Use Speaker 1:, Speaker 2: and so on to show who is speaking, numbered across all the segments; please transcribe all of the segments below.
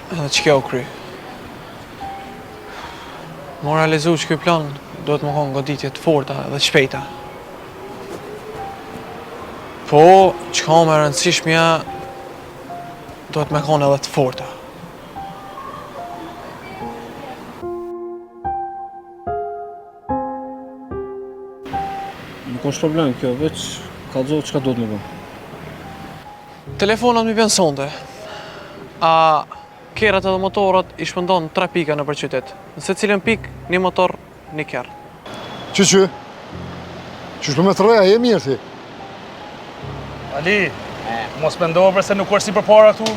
Speaker 1: Edhe qekjo u kry. M'u realizu qeky plan, duhet me konë goditje të forta dhe të shpejta. Po, çka më e rëndësishmja, duhet me konë edhe të forta.
Speaker 2: Nuk është problem kjo, veç kallxo çka duhet me bo.
Speaker 1: Telefonat m'i bjen sonte. A kerret edhe motorët i shpërndan tre pika nëpër qytet. Në secilën pikë, një motor, një kerr.
Speaker 3: Qy qy? Qysh po me të rre, a je mirë ti?
Speaker 4: Ali, mos mendo bre se nuk është si përpara këtu.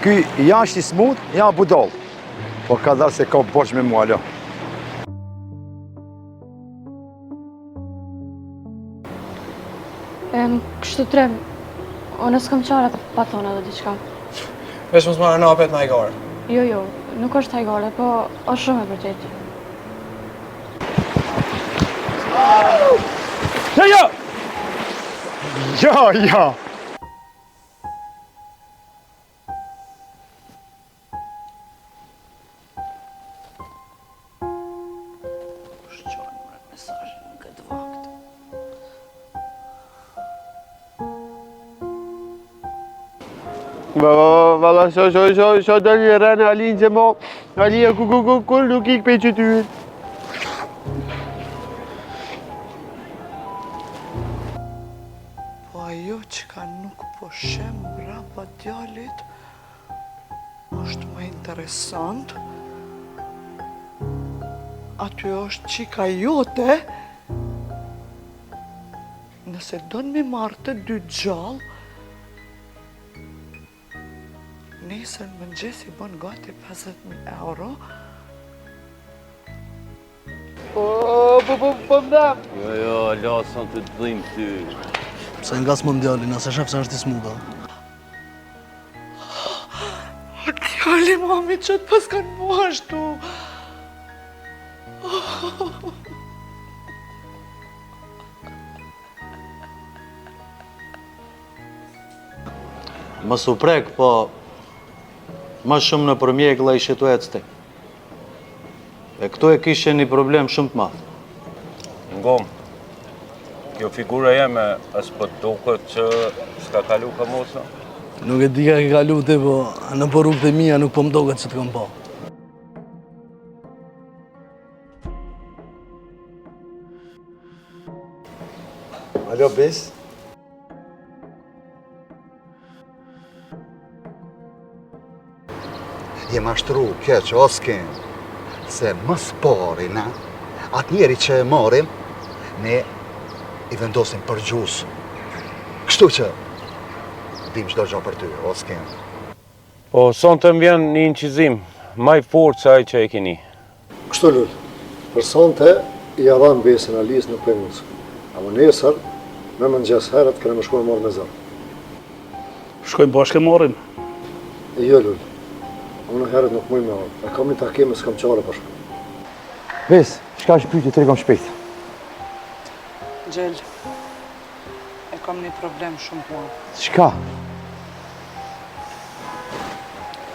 Speaker 5: Ky ja është i smut, ja budall. Po ka dalë se ka borxh me mua, alo.
Speaker 6: Kështu trim, unë s'kam qare pa thonë edhe diçka.
Speaker 1: Veç mos më apet me hajgare.
Speaker 6: Jo, jo, nuk është hajgare, po është shumë e vërtetë.
Speaker 5: Jo, jo! Jo, jo!
Speaker 7: Valla, sho, sho, sho, sho, do një rënë Alin që mo, Alia ku, ku, ku, ku, nuk ik pej qytyt.
Speaker 8: Po ajo çka nuk po sheh mbrapa djalit, është më interesant. Aty është qika jote, nëse don me marrë të dy gjallë, nesër në mëngjes i bën gati 50.000 euro.
Speaker 7: Po, po, po, po, më Jo, jo, la, son të dhim ty.
Speaker 9: Pse ngacmon djalin, nëse shef se është i smut.
Speaker 8: O, djali, mami, që të paskan mu ashtu.
Speaker 10: Mos u prek, po më shumë nëpër mjeglla ishe tu ecë ti. E këtu e kishe një problem shumë të madh.
Speaker 11: Ngom, kjo figura jeme, a s'po duket që s'ka kalu kamosa?
Speaker 9: Nuk e di ka ke kalu ti, po nëpër rrugët e mija nuk po më doket që të kam pa.
Speaker 5: Alo, Bes?
Speaker 12: Je mashtru, keq, o s'ken, se më s'pari na, atë njeri që e marrim, ne i vendosim përgjues. Kështu që, dim çdo gjo për ty, o s'ken.
Speaker 11: Po, sonte më vjen një incizim, ma i fortë se ai që e keni.
Speaker 3: Kështu Lul, për sonte ia dhamë besën Alisë nuk po e ngucim. Ama nesër, me mëngjes herët kena me shku me marrë me zor.
Speaker 4: Shkojmë bashkë e marrim.
Speaker 3: Jo Lul, unë herët nuk muj me ardhë. E kam një takim e s'kam qare po shkoj.
Speaker 5: Bes, çka është pyetje tregom shpejt.
Speaker 8: Gjel, e kam një problem shumë të madh.
Speaker 5: Çka?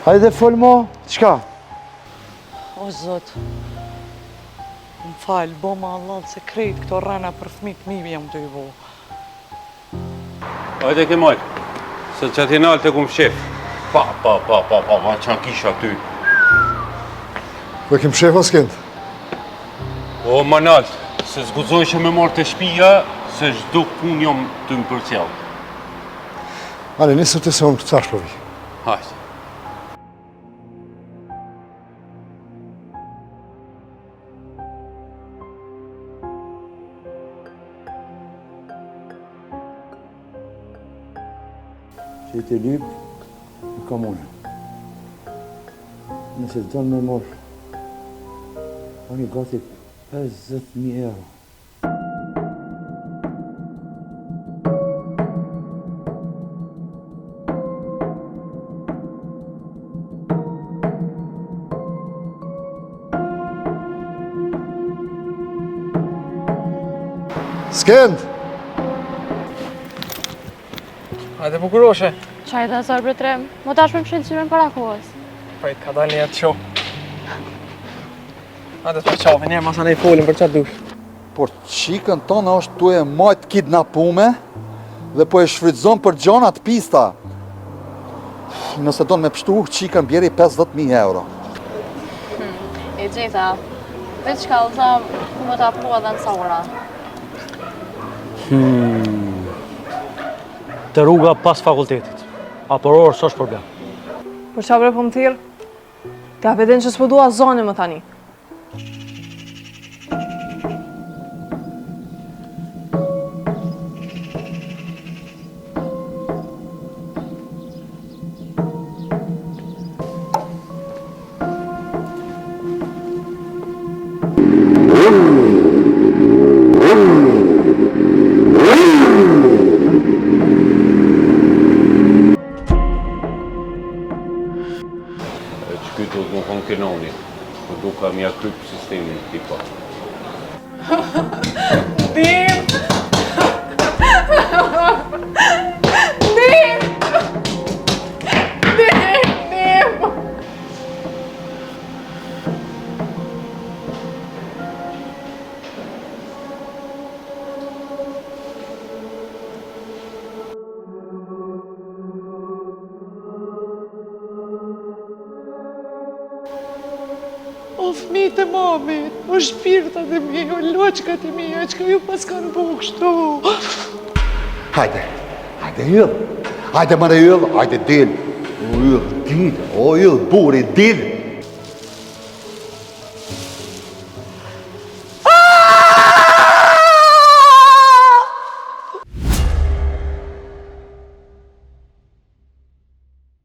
Speaker 5: Hajde fol mo, çka?
Speaker 8: O Zot, më fal, boma hallall se krejt këto rrena për fëmijët mi jam tu i bo.
Speaker 11: Hajde ke majt, se qaty nalt e kum shef. Pa, pa, pa, pa, pa, pa, ça kish aty.
Speaker 3: Po e kem shef o s'kend?
Speaker 11: O, ma nalt, se s'guxojsha me marrë te shpia, se çdo punë jam tu më përcjellë.
Speaker 3: Ale, nisë të se unë tash po vi.
Speaker 11: Hajde.
Speaker 5: Që të lyp në komunë. Nëse do me marrë, unë i gati 50.000 euro.
Speaker 3: Skend!
Speaker 1: Hajde bukuroshe.
Speaker 6: Qa i dhe zërë bre trim? Më tash me mshel syrin para kohës.
Speaker 1: Prit, ka dalë një të shoh. Hajde të përqafe, njerë masanej folim për qatë dush.
Speaker 12: Por çikën tonë është tu e majtë kidnapume dhe po e shfrytëzon për gjona të pista. Nëse don me pshtu, çikën bjeri 50.000 euro.
Speaker 6: Hmm, e gjeta. Veç kallzom, ku me ta pru edhe në sa ora.
Speaker 2: Hmm. Te rruga pas fakultetit. A për orë s'është problem.
Speaker 13: Për qa bre po më thirr? Ti a pe din që s'po dua zonin më tani.
Speaker 11: Që ky duhet me konë Kenoni, po duka m'ja kryp sistemin këtij pa.
Speaker 13: Dim! Dim! Dim! Dim! O fëmijët e mamit, o shpirtat e mi, o loçkat e mia, çka ju paskan bo kështu?
Speaker 12: Hajde, hajde yll, hajde more yll, hajde dil, o yll, dil, o yll, buri, dil.